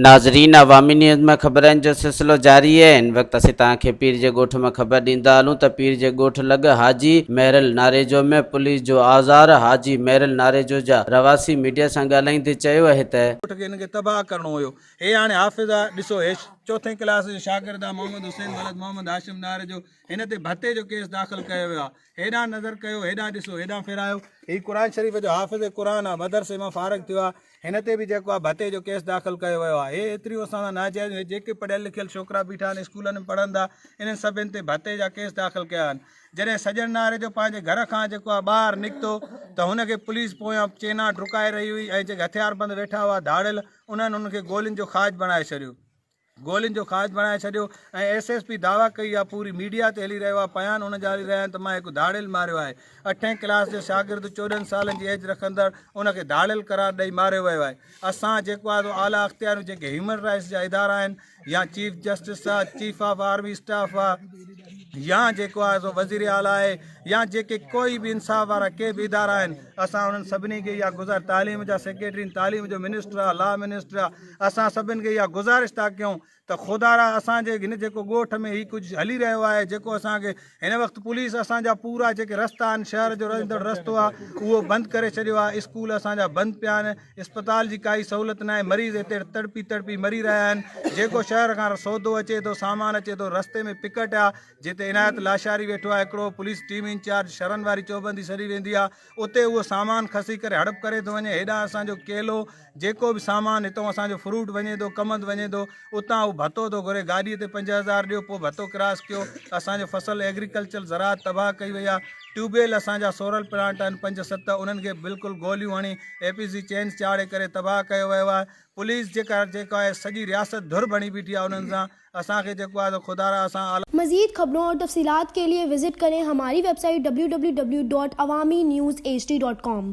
ناظرين عوامي نيوز ۾ خبرن جو سلسلو جاري آهي هن وقت اسين توهان کي پير جي ڳوٺ مان خبر ڏيندا هلون ته پير جي ڳوٺ لڳ حاجي مهرل ناريجو ۾ پوليس جو آزار حاجي مهرل ناريجو جا رهواسي ميڊيا سان ڳالهائيندي چيو آهي ته. ڳوٺ کي هن کي تباهه ڪرڻو هيو هي هاڻي حافظ آ ڏسو هي چوٿين ڪلاس جو شاگرد آ محمد حسين ولد محمد هاشم ناريجو هن تي ڀتي جو ڪيس داخل ڪيو ويو آ هيڏانهن نظر ڪيو هيڏانهن ڏسو هيڏانهن ڦيرايو هي قرآن شريف جو حافظ قرآن آ مدرسي مان فارغ ٿيو آ هن تي به جيڪو آ ڀتي جو ڪيس داخل ڪيو ويو آ هي ايتريون اسان سان ناجائز هي جيڪي پڙهيل لکيل ڇوڪرا بيٺا آهن اسڪولن ۾ پڙهن ٿا انهن سڀن تي ڀتي جا ڪيس داخل ڪيا آهن جڏهن سڄڻ ناري جو پنهنجي گهر کان جيڪو آ ٻاهر نڪتو ته هن کي پوليس پويان چينا ڊڪائي رهي هئي ۽ جيڪي هٿياربند ويٺا هئا ڌاڙيل انهن هن کي گولين جو کاڄ بڻائي ڇڏيو. گولين جو کاڄ بڻائي ڇڏيو ۽ ايس ايس پي دعويٰ ڪئي آهي پوري ميڊيا تي هلي رهيو آهي بيان ان جا هلي رهيا آهن ته مان هڪ ڌاڙيل ماريو آهي اٺين ڪلاس جو شاگرد 14 سالن جي ايج رکندڙ ان کي ڌاڙيل قرار ڏئي ماريو ويو آهي اسان جيڪو آهي سو اعليٰ اختياريون جيڪي هيومن رائٽس جا ادارا آهن يا چيف جسٽس آهي چيف آف آرمي اسٽاف آهي يا جيڪو آهي سو وزير اعليٰ آهي يا جيڪي ڪوئي به انصاف وارا ڪي به ادارا آهن اسان انهن سڀني کي اها گذار تعليم جا سيڪريٽري تعليم جو منسٽر آهي لا منسٽر آهي اسان سڀن کي اها گذارش ٿا ڪيون ته خدارا اسان جي هن جيڪو ڳوٺ ۾ هي ڪجهه هلي رهيو آهي جيڪو اسان کي هن وقت پوليس اسان جا پورا جيڪي رستا آهن شهر جو رهندڙ رستو آهي اهو بند ڪري ڇڏيو آهي اسڪول اسان جا بند پيا آهن اسپتال جي ڪائي سهولت ناهي مريض هتي تڙپي تڙپي مري رهيا آهن جيڪو شهر کان سودو اچي ٿو سامان اچي ٿو رستي ۾ پڪٽ آهي جتي عنايت لاشاري ويٺو آهي هڪڙو پوليس ٽيم انچارج شرن واري چوبندي سڏي ويندي آهي اتي اهو سامان کسي ڪري هڙپ ڪري ٿو وڃي، هيڏانهن اسان جو ڪيلو، جيڪو به سامان هتئون اسان جو فروٽ وڃي ٿو، ڪمند وڃي ٿو، اتان هو ڀتو ٿو گهري، گاڏيء تي 5000 ڏيو پوء ڀتو ڪراس ڪيو، اسان جو فصل ايگريڪلچر زراعت تباهه ڪئي وئي آهي، ٽيوب ويل اسان جا سورل پلانٽ آهن پنج ست انهن کي بلڪل گوليون هڻي اي پي سي چينز چاڙهي ڪري تباهه ڪيو ويو آهي، پوليس جيڪا جيڪا آهي سڄي رياست ڌر بڻي بيٺي آهي انهن سان، اسان کي جيڪو آهي سو خدارا اسان اعليٰ. مزيد خبرون اور تفصيلات کے لئے وزٽ ڪرين ھماري web site www.awamiNewsHD.com.